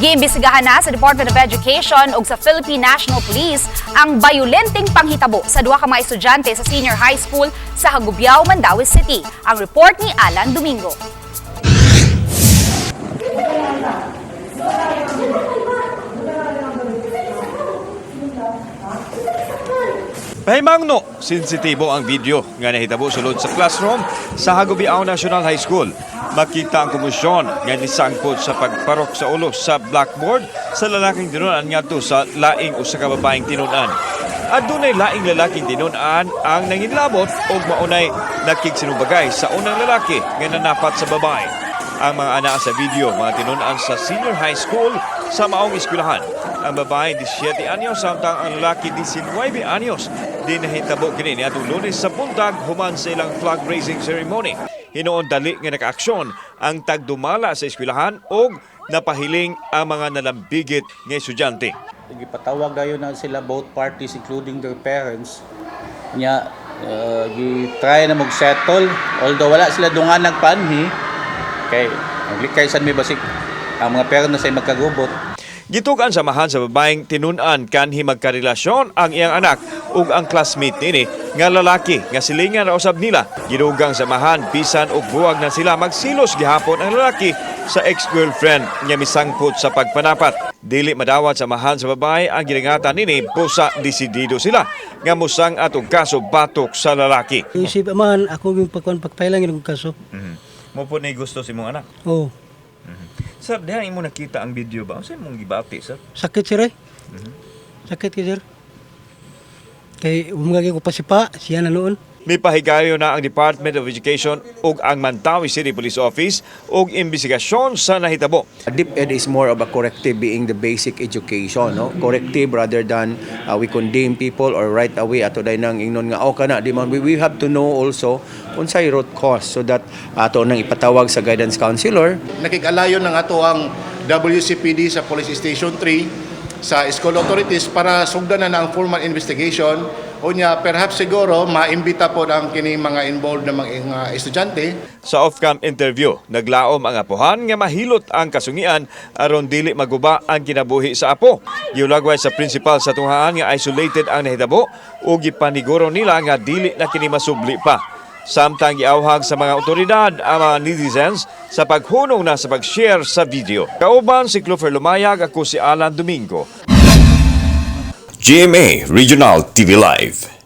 Giimbestigahan na sa Department of Education ug sa Philippine National Police ang bayolenteng panghitabo sa duha ka mga estudyante sa senior high school sa Hagubiao, Mandaue City. Ang report ni Alan Domingo. Pahimangno, sensitibo ang video nga nahitabo sulod sa classroom sa Hagubiao National High School. Makita ang komosyon nga nisangpot sa pagparok sa ulo sa blackboard sa lalaking tinunan ngadto sa laing usa ka babaeng tinunan. Adunay laing lalaking tinunan ang nanginlabot og maunay nakigsinumbagay sa unang lalaki nga nanapat sa babae. Ang mga ana sa video, mga tinunan sa senior high school sa maong eskwelahan. Ang babae 17 anyos samtang ang lalaki 19 anyos. Di nahitabo kini niadtong Lunes sa buntag human sa ilang flag raising ceremony. Hinuon dali nga nakaaksyon ang tagdumala sa eskwelahan og napahiling ang mga nalambigit nga estudyante. Gipatawag dayon na sila, both parties including their parents nya, gi-try na mag-settle, although wala sila dungan nagpanhi kay maglikay sad mi, basig ang mga parents na say magkagubot. Gitug-an sa amahan sa babaeng tinun-an kanhi magkarelasyon ang iyang anak ug ang classmate nini nga lalaki nga silingan ra usab nila. Gidugang sa amahan, bisan og buwag na sila, magsilos gihapon ang lalaki sa ex-girlfriend nga misangpot sa pagpanapat. Dili madawat sa amahan sa babae ang gilingatan nini, busa desidido sila nga musang-at og kaso batok sa lalaki. Isip amahan, ako yung pagkuan pagpailang yung kaso. Mao po ni gusto sa imong anak. Oh, Sir, diha imo nakita ang video ba? Unsa imong gibati, sir? Sakit, sir eh. Sakit kay, sir. Kay umgagi ko pasipa, siya na noon. Mipahigayo na ang Department of Education ug ang Mandaue City Police Office og imbestigasyon sa nahitabo. DepEd is more of a corrective, being the basic education, no? Corrective rather than we condemn people or right away ato day nang ingnon nga oh kana di man. We have to know also unsay root cause so that ato nang ipatawag sa guidance counselor. Nakig-alayon ng ato ang WCPD sa Police Station 3 sa school authorities para sugdan na ang formal investigation. Unya, perhaps siguro maimbita po ang kini mga involved na mga estudyante. Sa off-cam interview, naglaom ang apuhan nga mahilot ang kasungian aron dili maguba ang kinabuhi sa apo. Giulagway sa principal sa tunghaan nga isolated ang nahitabo ug gipaniguro nila nga dili na kini masubli pa. Samtang giawhag sa mga otoridad ang mga netizens sa paghunong na sa pag-share sa video. Kauban si Clover Lumayag, ako si Alan Domingo. GMA Regional TV Live.